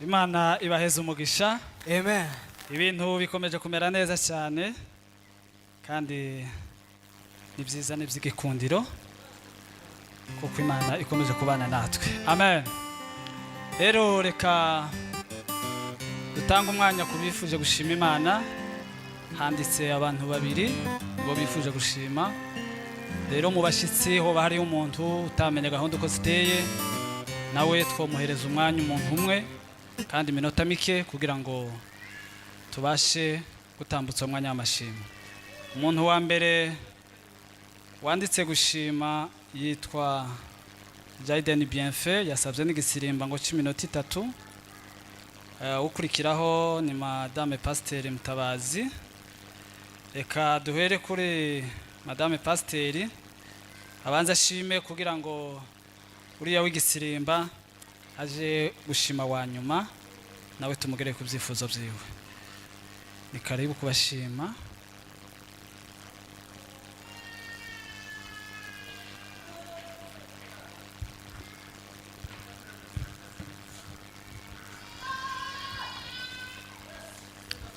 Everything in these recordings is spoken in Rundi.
Imana ibaheze umugisha. Amen. Ibintu bikomeje kumera neza cyane kandi ni byiza, ni iby'igikundiro kuko Imana ikomeje kubana natwe. Amen. Rero reka dutange umwanya ku bifuje gushima Imana. Handitse abantu babiri bo bifuje gushima. Rero mu bashyitsi hoba hariho umuntu utamenya gahunda uko ziteye, nawe twomuhereza umwanya umuntu umwe kandi iminota mike kugira ngo tubashe gutambutsa umwanya w'amashimwe. Umuntu wa mbere wanditse gushima yitwa Jaden Bienfait, yasabye n'igisirimba ngo cy'iminota 3. Ukurikiraho ni Madame Pasiteri Mutabazi. Reka duhere kuri Madame Pasiteri abanze ashime kugira ngo uriya w'igisirimba aje gushima wa nyuma, nawe tumugere ku byifuzo byiwe. Ni karibu kubashima.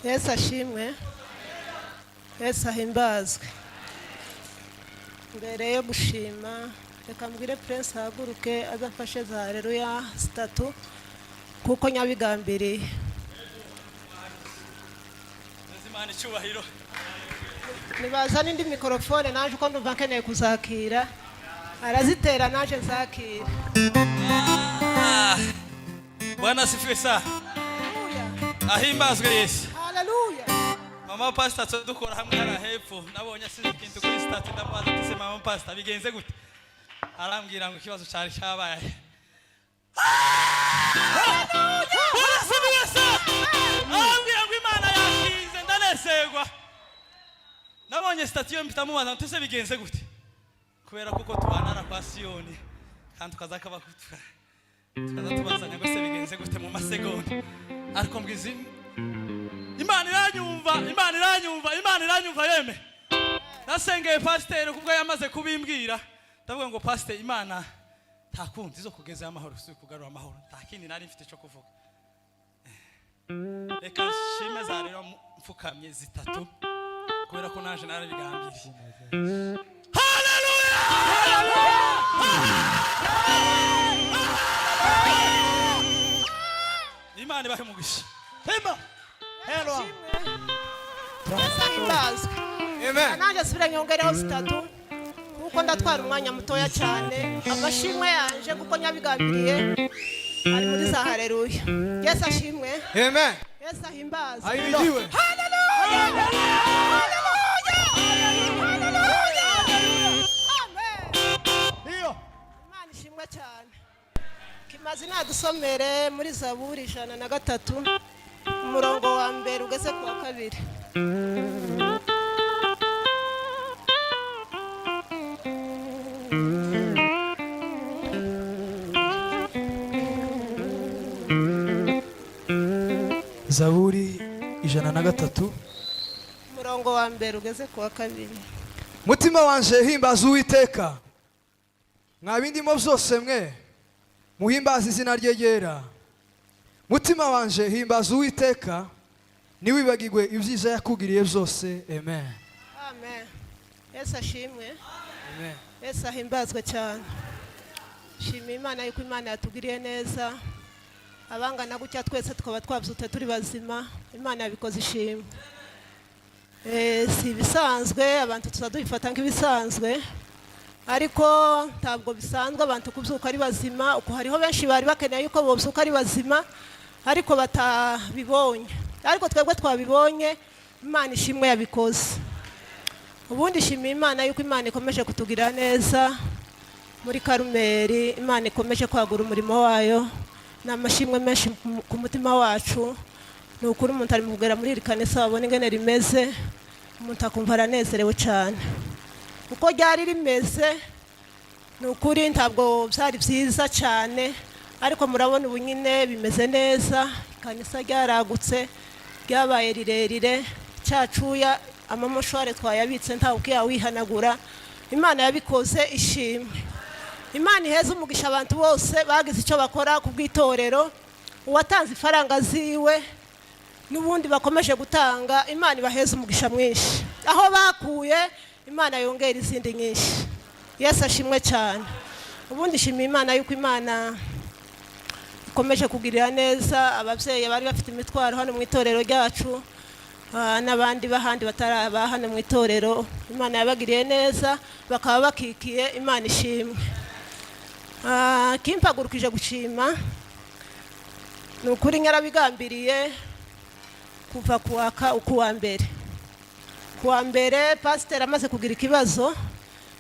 Yesu ashimwe, Yesu ahimbazwe. Mbere yo gushima reka mbwire Prince ahaguruke aze amfashe za haleluya 3 kuko nyabigambiriye. Imana icyubahiro. Nibaza n'indi mikorofone naje uko ndumva nkeneye kuzakira, arazitera naje nzakira. Bwana asifiwe sana. Haleluya. Ahimbazwe Yesu. Haleluya. Mama pastor tso dukora hamwe hara hepfo, nabonye asize ikintu kuri statue, ndamubaza ati se mama pastor bigenze gute? Arambwira ngo ikibazo cyari cyabaye. Bwana asifiwe sana. Arambwira ngo Imana yakinze, ndanezerwa. Nabonye statue mpita mubaza ati se bigenze gute? Kubera kuko tubana kwa Siyoni kandi tukaza kabakutuka. Tukaza tubazanya ngo se bigenze gute mu masegonda. Ariko mbwiza Imana iranyumva, Imana iranyumva, Imana iranyumva yeme. Nasengeye pasiteri kubwo yamaze kubimbwira, ndavuga ngo pasiteri Imana ntakundi zo kugeza amahoro, si kugarura amahoro, nta kindi nari mfite cyo kuvuga. Reka nshime za rero mfukamye 3 kubera ko naje narabigambiriye. Haleluya! Imana ibahe umugisha. Himba. Hello. Yesu ahimbazwe. Amen. Nanjye asubire nyongereho 3 kuko ndatwara umwanya mutoya cyane. Amashimwe yanje kuko nyabigambiriye ari muri za haleluya. Yesu ashimwe. Amen. Yesu ahimbazwe. Ahimidiwe. Haleluya! Haleluya! Haleluya! Amen. Ndio. Imana ishimwe cyane. Kimaze nadusomere muri Zaburi 103 umurongo wa mbere ugeze ku wa 2. Zaburi 103 umurongo wa mbere ugeze ku wa 2. Mutima wanje himbaza Uwiteka, mwa bindimo byose mwe muhimbaza izina rye ryera. Mutima wanje himbaza Uwiteka, ntiwibagirwe ibyiza yakugiriye byose. Amen. Amen. Yesu ashimwe. Amen. Yesu ahimbazwe cyane. Shima Imana yuko Imana yatugiriye neza. Abangana gutya twese tukaba twabyutse turi bazima, Imana yabikoze ishimwe. Si ibisanzwe, abantu tuza dubifata nk'ibisanzwe, ariko ntabwo bisanzwe abantu kubyuka ari bazima. Uko hariho benshi bari bakeneye yuko bobyuka ari bazima ariko batabibonye, ariko twebwe twabibonye. Imana ishimwe yabikoze. Ubundi shima Imana yuko Imana ikomeje kutugirira neza muri Karumeli, Imana ikomeje kwagura umurimo wayo. Ni amashimwe menshi ku mutima wacu. Ni ukuri umuntu ari kugera muri iri kanisa wabona ingene rimeze, umuntu akumva aranezerewe cyane. Uko ryari rimeze ni ukuri ntabwo byari byiza cyane, ariko murabona ubu nyine bimeze neza. Ikanisa ryaragutse, ryabaye rirerire, cyacuya amamoshware twayabitse ntawe ukiyawihanagura. Imana yabikoze ishimwe. Imana iheze umugisha abantu bose bagize icyo bakora ku bw'itorero. Uwatanze ifaranga ziwe n'ubundi bakomeje gutanga, Imana ibaheze umugisha mwinshi. Aho bakuye, Imana yongera izindi nyinshi. Yesu ashimwe cyane. Ubundi nshimiye Imana yuko Imana ikomeje kugirira neza ababyeyi bari bafite imitwaro hano mu itorero ryacu, n'abandi bahandi bataraba hano mu itorero. Imana yabagiriye neza bakaba bakikiye. Imana ishimwe. Kimpagurukije gushima ni ukuri, nyarabigambiriye kuva kuwa mbere. Kuwa mbere pasiteri amaze kugira ikibazo,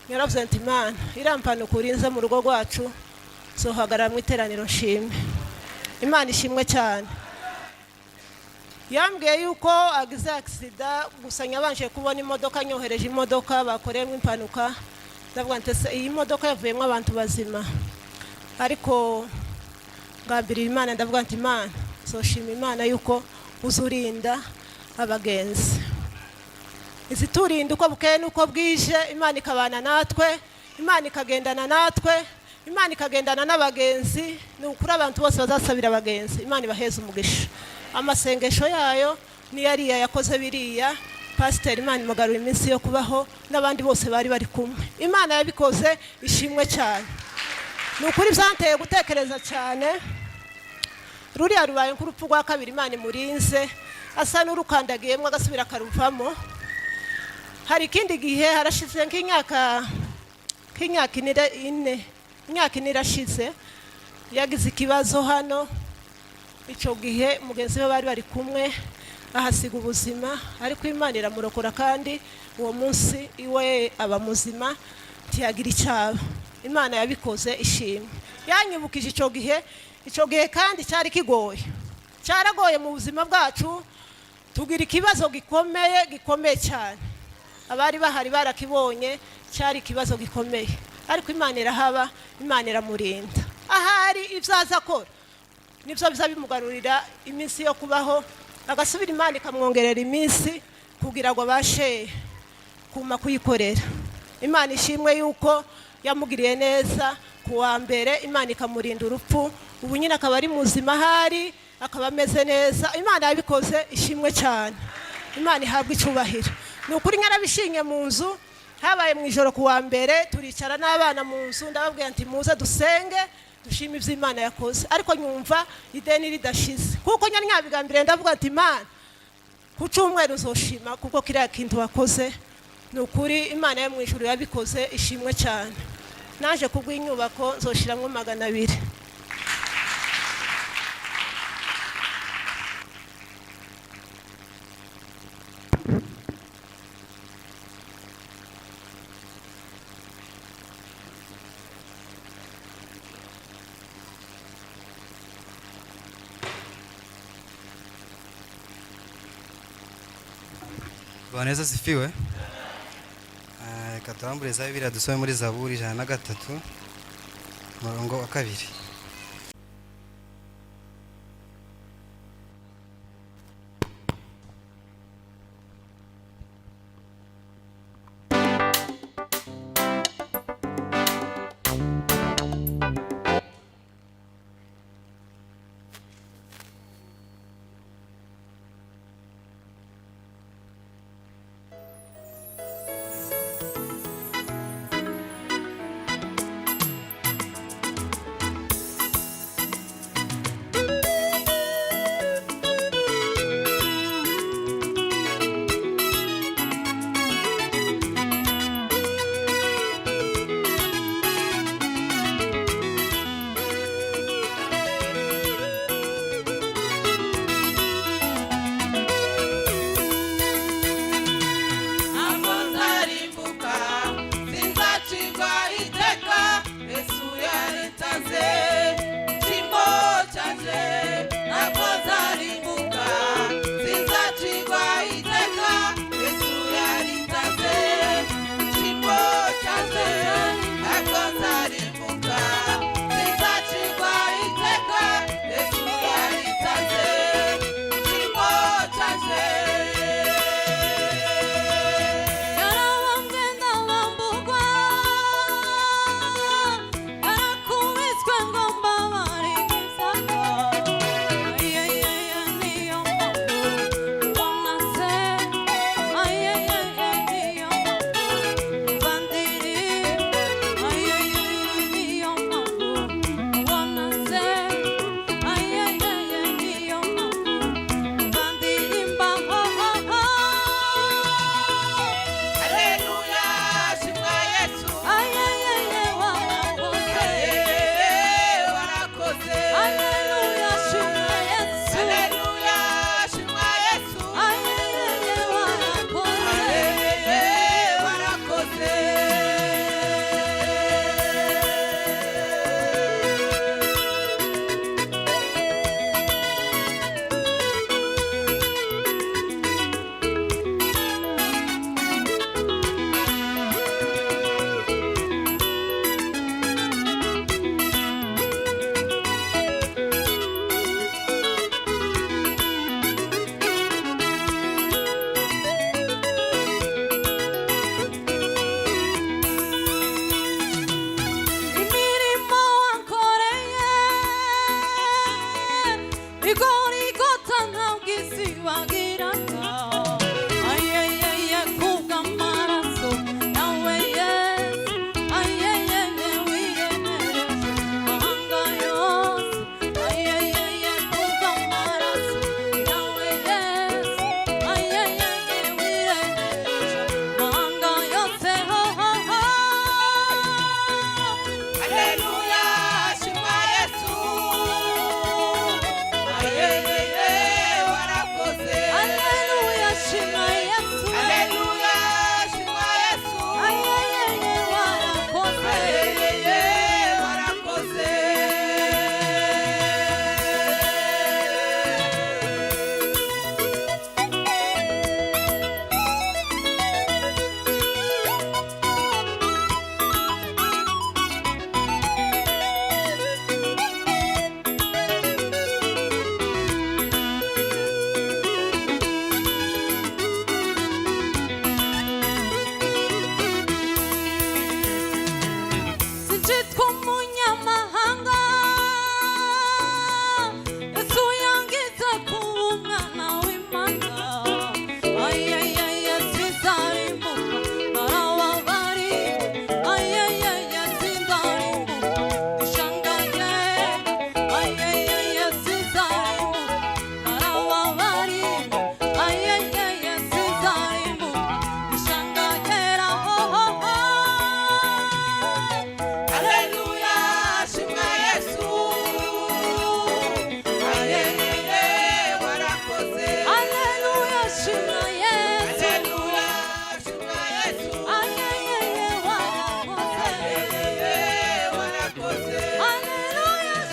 yaravuze ati: "Imana irampana ukuri, nze mu rugo rwacu nzohagarara mu iteraniro nshime." Imana ishimwe cyane. Yambwiye yuko agize accident, gusa nyabanje kubona imodoka, nyohereje imodoka bakoreyemo impanuka. Ndavuga nti: "Ese iyi modoka yavuyemo abantu bazima?" Ariko ngambirira Imana, ndavuga nti: "Imana, nzoshima Imana yuko uzurinda abagenzi, iziturinda uko bukeye n'uko bwije, Imana ikabana natwe, Imana ikagendana natwe, Imana ikagendana n'abagenzi." Ni ukuri, abantu bose bazasabira abagenzi, Imana ibaheze umugisha. Amasengesho yayo niyo ariya yakoze biriya. Pasiteri, Imana imugarura iminsi yo kubaho n'abandi bose bari bari kumwe. Imana yabikoze ishimwe cyane. Ni ukuri byanteye gutekereza cyane. Ruriya rubaye nk'urupfu rwa kabiri Imana imurinze, asa n'urukandagiyemo agasubira akaruvamo. Hari ikindi gihe harashize nk'imyaka ine, imyaka 4 irashize, yagize ikibazo hano. Icyo gihe mugenzi we bari bari kumwe ahasiga ubuzima, ariko Imana iramurokora, kandi uwo munsi iwe aba muzima, ntiyagira icyaba. Imana yabikoze ishimwe. Yanyibukije icyo gihe. Icyo gihe kandi cyari kigoye, cyaragoye mu buzima bwacu, tugira ikibazo gikomeye, gikomeye cyane. Abari bahari barakibonye, cyari ikibazo gikomeye, ariko Imana irahaba, Imana iramurinda. Ahari ibyo aza akora nibyo biza bimugarurira iminsi yo kubaho, agasubira, Imana ikamwongerera iminsi kugira ngo abashe kuma kuyikorera. Imana ishimwe yuko yamugiriye neza ku wa mbere, Imana ikamurinda urupfu, ubu nyine akaba ari muzima, ahari akaba ameze neza. Imana yabikoze ishimwe cyane. Imana ihabwa icyubahiro. Ni ukuri nyarabishinye mu nzu, habaye mu ijoro ku wa mbere, turicara n'abana mu nzu, ndababwira nti: "Muze dusenge, dushime ibyo Imana yakoze." Ariko nyumva ideni ridashize, kuko nyari nyabigambiriye. Ndavuga nti: "Imana, ku cyumweru uzoshima kuko kiriya kintu wakoze." Ni ukuri Imana yo mu ijuru yabikoze ishimwe cyane. Naje kubw'inyubako nzoshiramo 200. Bwana Yesu asifiwe. Reka turambure za Bibiliya, dusome muri Zaburi 103, umurongo wa 2.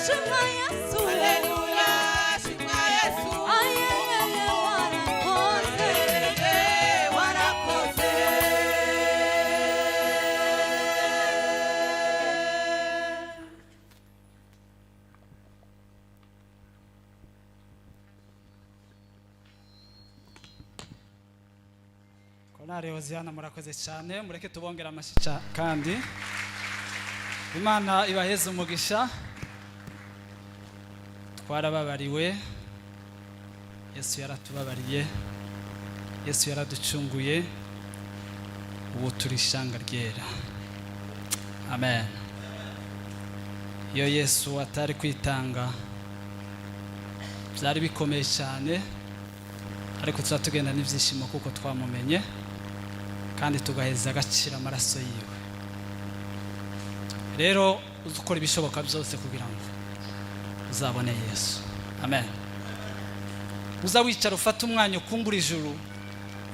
Shimwa Yesu. Haleluya, shimwa Yesu. Ayeyeye warakoze. Warakoze. Korali Hoziyana, murakoze cyane. Mureke tubongere amashyi kandi Imana ibaheze umugisha. Twarababariwe, Yesu yaratubabariye, Yesu yaraducunguye, ubu turi ishyanga ryera. Amen. Iyo Yesu atari kwitanga byari bikomeye cyane, ariko tuba tugenda n'ibyishimo kuko twamumenye kandi tugaheza agaciro amaraso yiwe. Rero uzi ukora ibishoboka byose kugira ngo uzabone Yesu. Amen. Uza wicara, ufate umwanya, ukungura ijuru,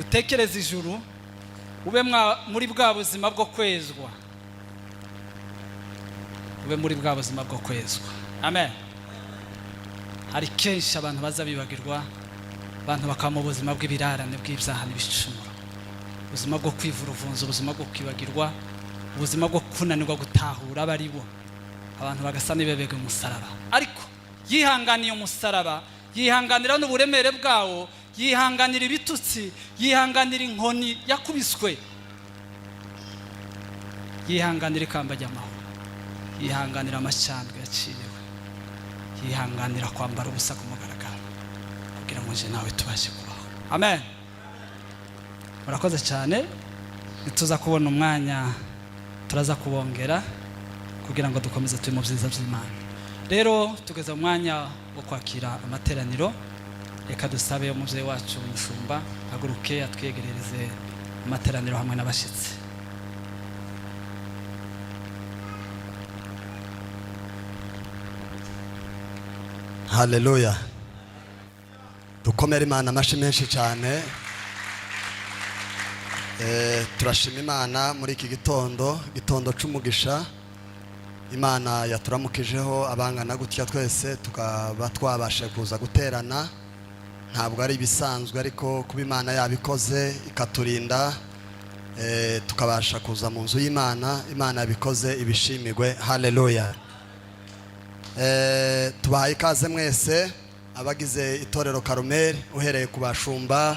utekereze ijuru, ube muri bwa buzima bwo kwezwa, ube muri bwa buzima bwo kwezwa. Amen. Hari kenshi abantu baza bibagirwa, abantu bakaba mu buzima bw'ibirarane bw'ibyaha n'ibicumuro, ubuzima bwo kwivura uvunza, ubuzima bwo kwibagirwa, ubuzima bwo kunanirwa gutahura abo ari bo, abantu bagasa n'ibebega umusaraba. Ariko yihanganiye umusaraba, yihanganira n'uburemere bwawo, yihanganira ibitutsi, yihanganira inkoni yakubiswe, yihanganira ikamba ry'amahoro, yihanganira amacandwe yaciriwe, yihanganira kwambara ubusa ku mugaragaro kugira ngo nje nawe tubashe kubaho. Amen. Murakoze cyane. Nituza kubona umwanya turaza kubongera kugira ngo dukomeze turi mu byiza by'Imana. Rero tugeze mu mwanya wo kwakira amateraniro. Reka dusabe umubyeyi wacu umushumba haguruke atwiyegerereze amateraniro hamwe n'abashyitsi. Haleluya! Dukomere Imana amashyi menshi cyane. Turashima Imana muri iki gitondo, gitondo c'umugisha Imana yaturamukijeho abangana gutya twese tukaba twabashe kuza guterana. Ntabwo ari ibisanzwe, ariko kuba Imana yabikoze ikaturinda, tukabasha kuza mu nzu y'Imana, Imana yabikoze ibishimirwe. Haleluya! Tubahaye ikaze mwese abagize itorero Karumeli, uhereye ku bashumba,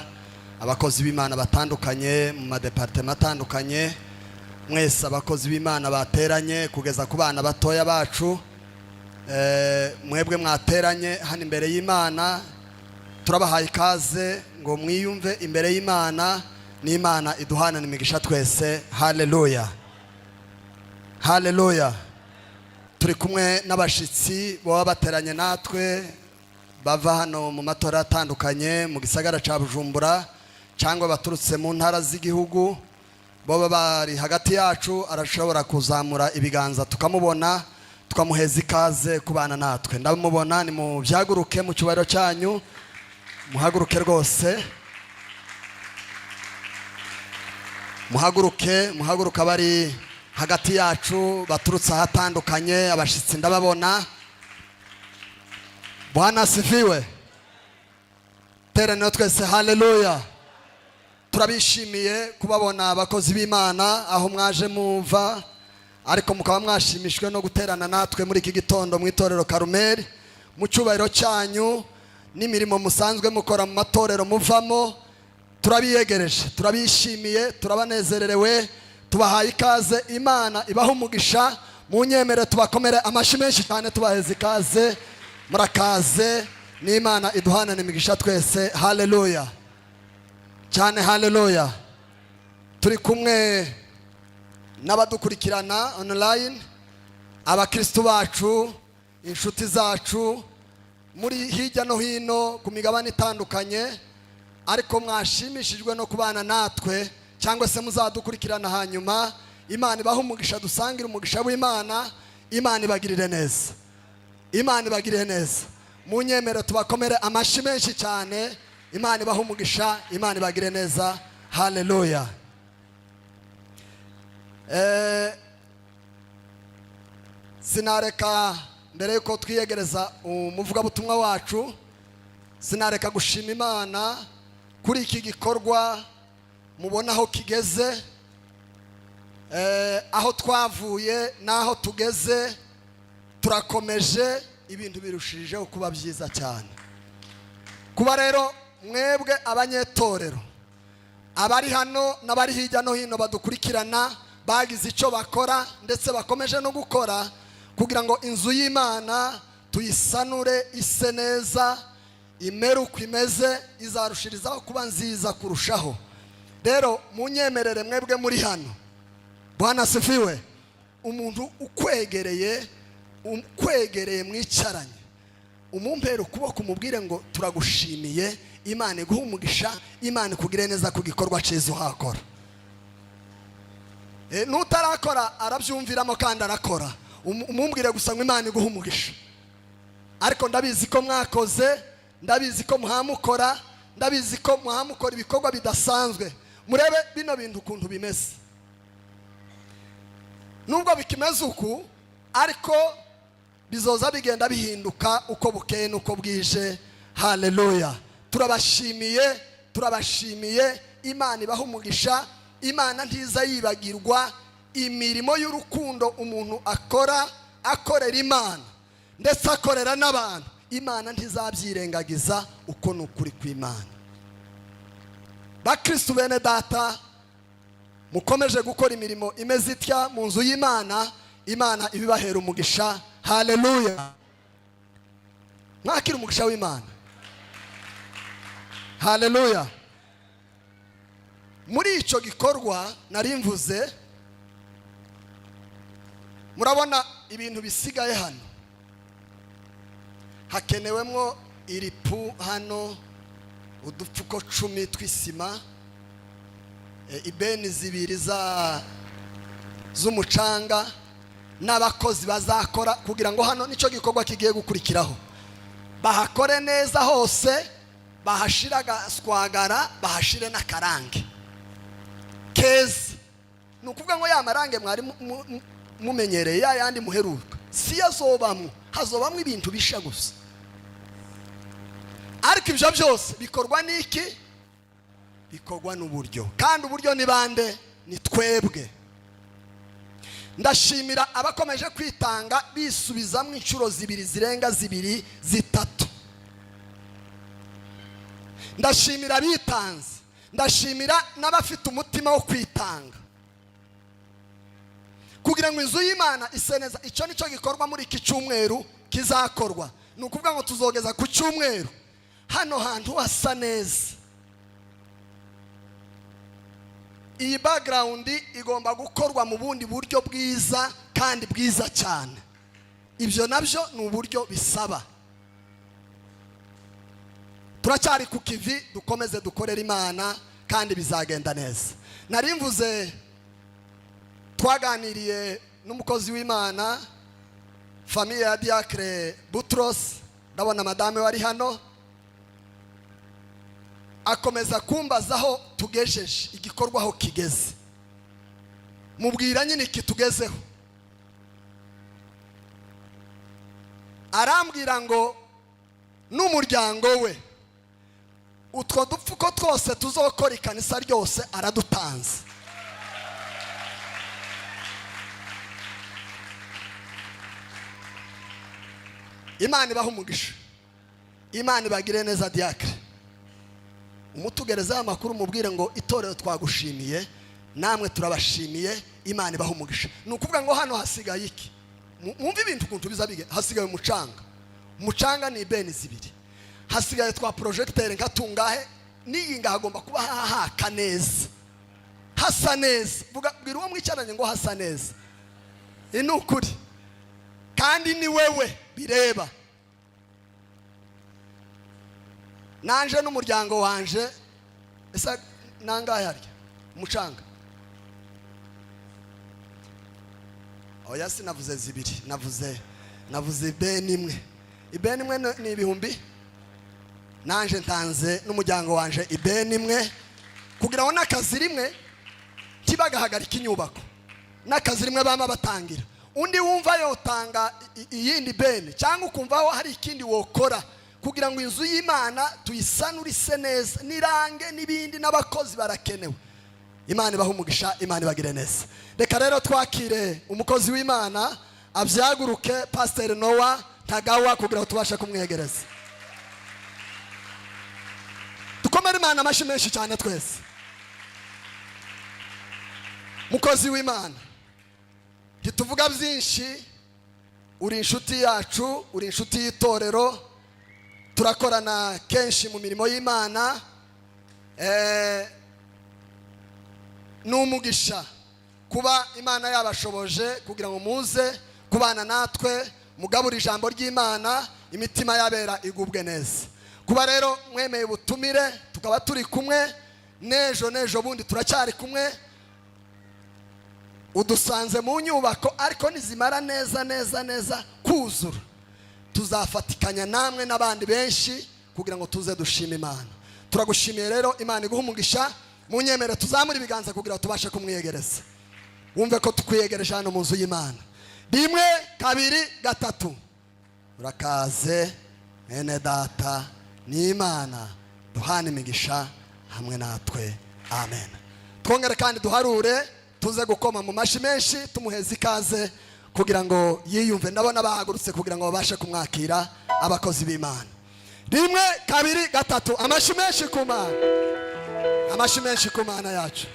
abakozi b'Imana batandukanye mu madepartema atandukanye, mwese abakozi b'Imana bateranye, kugeza ku bana batoya bacu. Mwebwe mwateranye hano imbere y'Imana, turabahaye ikaze ngo mwiyumve imbere y'Imana, n'Imana iduhanane imigisha twese. Haleluya, haleluya! Turi kumwe n'abashitsi baba bateranye natwe, bava hano mu matora atandukanye mu gisagara ca Bujumbura cyangwa baturutse mu ntara z'igihugu. Baba bari hagati yacu, arashobora kuzamura ibiganza tukamubona, tukamuheza ikaze kubana natwe. Ndamubona, ni mu byaguruke mu cyubahiro cyanyu, muhaguruke rwose, muhaguruke, muhaguruke abari hagati yacu baturutse ahatandukanye. Abashitsi ndababona. Bwana asifiwe! Teraniro twese, haleluya! Turabishimiye kubabona abakozi b'Imana aho mwaje muva, ariko mukaba mwashimishwe no guterana natwe muri iki gitondo mu itorero Karumeli. Mu cyubahiro cyanyu n'imirimo musanzwe mukora mu matorero muvamo, turabiyegereje, turabishimiye, turabanezererewe, tubahaye ikaze. Imana ibaha umugisha. Mu nyemere tubakomere amashyi menshi cyane, tubaheze ikaze. Murakaze, n'Imana iduhanane imigisha twese. Haleluya cyane, haleluya! Turi kumwe n'abadukurikirana online, abakristu bacu, inshuti zacu muri hirya no hino ku migabane itandukanye, ariko mwashimishijwe no kubana natwe cyangwa se muzadukurikirana hanyuma. Imana ibahe umugisha, dusangire umugisha w'Imana. Imana ibagirire neza, Imana ibagirire neza. Mu nyemero tubakomere amashyi menshi cyane. Imana ibahe umugisha, Imana ibagire neza. Haleluya! Sinareka Mbere yuko twiyegereza umuvugabutumwa wacu, sinareka gushima Imana kuri iki gikorwa mubona aho kigeze, aho twavuye n'aho tugeze. Turakomeje, ibintu birushijeho kuba byiza cyane. Kuba rero mwebwe abanyetorero, abari hano n'abari hirya no hino badukurikirana, bagize icyo bakora ndetse bakomeje no gukora kugira ngo inzu y'Imana tuyisanure, ise neza, imere uko imeze, izarushirizaho kuba nziza kurushaho. Rero munyemerere, mwebwe muri hano, Bwana asifiwe, umuntu ukwegereye mwicaranye, umumpera ukuboko, umubwire ngo: "Turagushimiye, Imana iguhe umugisha, Imana ikugire neza ku gikorwa cyiza uhakora." N'utarakora arabyumviramo kandi arakora. Umumbwire gusa ngo: "Imana iguhe umugisha." Ariko ndabizi ko mwakoze, ndabizi ko muhamukora, ndabizi ko muhamukora ibikorwa bidasanzwe. Murebe bino bintu ukuntu bimeze. Nubwo bikimeze uku, ariko bizoza bigenda bihinduka uko bukeye n'uko bwije. Haleluya! Turabashimiye, turabashimiye. Imana ibaha umugisha. Imana ntiza yibagirwa imirimo y'urukundo umuntu akora, akorera Imana ndetse akorera n'abantu. Imana ntizabyirengagiza, uko ni ukuri kw'Imana. Bakristu bene data, mukomeje gukora imirimo imeze itya mu nzu y'Imana, Imana ibibahera umugisha. Haleluya! Mwakira umugisha w'Imana. Haleluya! Muri icyo gikorwa nari mvuze, murabona ibintu bisigaye hano. Hakenewemo iripu hano, udupfuko 10 tw'isima, ibeni 2 za z'umucanga n'abakozi bazakora kugira ngo hano, nicyo gikorwa kigiye gukurikiraho, bahakore neza hose, bahashire agaswagara, bahashire n'akarange keza. Ni ukuvuga ngo ya marange mwari mumenyereye, ya yandi muheruka, si yo azobamwo. Hazobamwo ibintu bisha gusa. Ariko ibyo byose bikorwa n'iki? Bikorwa n'uburyo. Kandi uburyo ni bande? Ni twebwe. Ndashimira abakomeje kwitanga, bisubizamo inshuro zibiri, zirenga zibiri, zitatu. Ndashimira abitanze, ndashimira n'abafite umutima wo kwitanga kugira ngo inzu y'Imana ise neza. Icyo nicyo gikorwa muri iki cyumweru kizakorwa. Ni ukuvuga ngo tuzogeza ku cyumweru hano hantu hasa neza. Iyi background igomba gukorwa mu bundi buryo bwiza kandi bwiza cyane. Ibyo nabyo ni uburyo bisaba. Turacyari ku kivi, dukomeze dukorere Imana kandi bizagenda neza. Nari mvuze, twaganiriye n'umukozi w'Imana, famille ya Diacre Butros. Ndabona madame wari hano, akomeza kumbaza aho tugejeje igikorwa, aho kigeze. Mubwira nyine iki tugezeho. Arambwira ngo n'umuryango we, utwo dupfuko twose tuzokora ikanisa ryose aradutanze. Imana ibaha umugisha, Imana ibagire neza. Diacre, umutugerezaho amakuru, mubwire ngo itorero twagushimiye, namwe turabashimiye, Imana ibaha umugisha. Ni ukuvuga ngo hano hasigaye iki? Mwumve ibintu ukuntu biza bige. Hasigaye umucanga. Umucanga ni ibeni 2. Hasigaye twa projecteur nka tungahe. N'iyi ngaha hagomba kuba hahaka neza, hasa neza. Vuga, bwira uwo mwicaranye ngo hasa neza. Ni ukuri, kandi ni wewe bireba. Nanje n'umuryango wanje. Ese nangahe harya umucanga? Oya, sinavuze 2, navuze ibeni imwe. Ibeni imwe ni ibihumbi. Nanje ntanze n'umuryango wanje ibeni imwe kugira ngo n'akazi rimwe kibagahagarika inyubako, n'akazi rimwe bama batangira. Undi wumva yotanga iyindi bene, cyangwa ukumva aho hari ikindi wokora kugira ngo inzu y'Imana tuyisanure ise neza, n'irange n'ibindi, n'abakozi barakenewe. Imana ibahe umugisha, Imana ibagire neza. Reka rero twakire umukozi w'Imana abyaguruke, Pasiteri Nowa Ntagawa, kugira ngo tubashe kumwegereza. Dukomere Imana amashyi menshi cyane twese. Mukozi w'Imana, ntituvuga byinshi, uri inshuti yacu, uri inshuti y'itorero, turakorana kenshi mu mirimo y'Imana. Ni umugisha kuba Imana yabashoboje kugira ngo muze kubana natwe, mugabure ijambo ry'Imana, imitima yabera igubwe neza. Kuba rero mwemeye ubutumire, tukaba turi kumwe n'ejo n'ejo bundi turacyari kumwe. Udusanze mu nyubako, ariko nizimara neza neza neza kuzura, tuzafatikanya namwe n'abandi benshi kugira ngo tuze dushime Imana. Turagushimiye rero, Imana iguhe umugisha. Munyemere tuzamure ibiganza kugira ngo tubashe kumwiyegereza, wumve ko tukwiyegereje hano mu nzu y'Imana. 1, 2, 3. Urakaze mwene data, ni Imana duhana imigisha hamwe natwe, amen. Twongere kandi duharure, tuze gukoma mu mashyi menshi, tumuheze ikaze kugira ngo yiyumve. Ndabona bahagurutse kugira ngo babashe kumwakira, abakozi b'Imana. 1, 2, 3. Amashyi menshi ku Mana, amashyi menshi ku Mana yacu.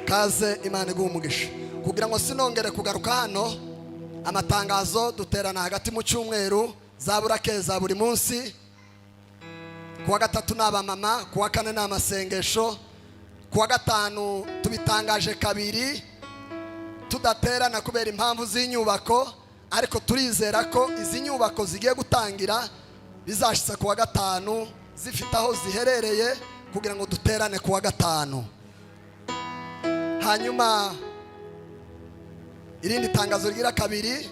Kaze, Imana iguhe umugisha. Kugira ngo sinongere kugaruka hano, amatangazo: duterana hagati mu cyumweru za burake za buri munsi. Kuwa gatatu ni abamama, kuwa kane ni amasengesho, kuwa gatanu tubitangaje kabiri tudaterana kubera impamvu z'inyubako, ariko turizera ko izi nyubako zigiye gutangira bizashitsa kuwa gatanu zifite aho ziherereye kugira ngo duterane kuwa gatanu. Hanyuma irindi tangazo rigira kabiri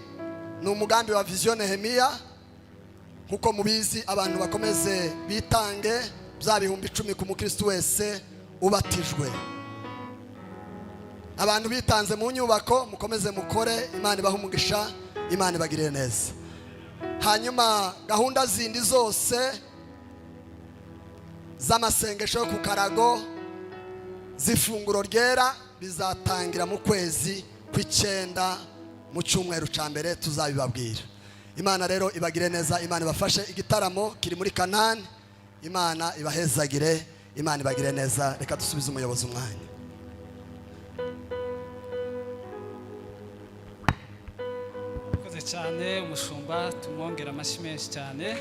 ni umugambi wa Vision Nehemiya. Nkuko mubizi, abantu bakomeze bitange bya 10,000 ku mukristo wese ubatijwe. Abantu bitanze mu nyubako mukomeze mukore, Imana ibahe umugisha, Imana ibagirire neza. Hanyuma gahunda zindi zose z'amasengesho yo ku karago, z'ifunguro ryera, bizatangira mu kwezi kw'icyenda, mu cyumweru cya mbere tuzabibabwira. Imana rero ibagire neza, Imana ibafashe. Igitaramo kiri muri Kanani, Imana ibahezagire, Imana ibagire neza. Reka dusubize umuyobozi umwanya. Murakoze cyane umushumba, tumwongera amashyi menshi cyane.